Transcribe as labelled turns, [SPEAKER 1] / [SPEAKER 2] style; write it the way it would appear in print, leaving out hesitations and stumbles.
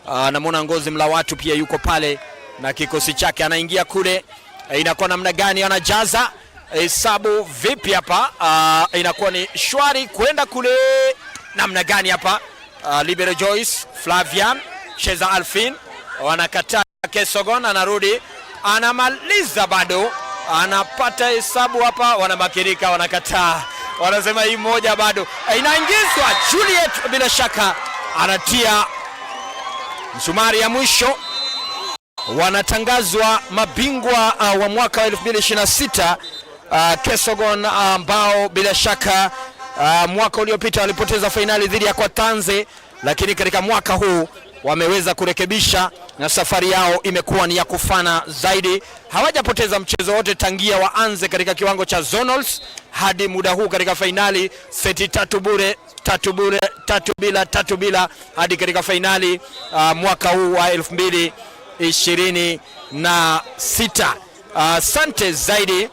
[SPEAKER 1] Namwona Ngozi Mlawatu pia yuko pale na kikosi chake, anaingia kule. Inakuwa namna gani? Anajaza hesabu vipi hapa? Inakuwa ni shwari kwenda kule namna gani hapa? Libero Joyce Flavian cheza Alfin wanakataa. Kesogon anarudi anamaliza, bado anapata hesabu hapa, wanamakirika, wanakataa, wanasema hii moja bado inaingizwa. Juliet bila shaka anatia msumari ya mwisho. Wanatangazwa mabingwa wa mwaka wa 2026 Kesogon ambao bila shaka mwaka uliopita walipoteza fainali dhidi ya Kwatanze, lakini katika mwaka huu wameweza kurekebisha na safari yao imekuwa ni ya kufana zaidi. Hawajapoteza mchezo wote tangia waanze katika kiwango cha zonals hadi muda huu katika fainali, seti tatu bure, tatu bure, tatu bila, tatu bila hadi katika fainali mwaka huu wa 2026. Asante zaidi.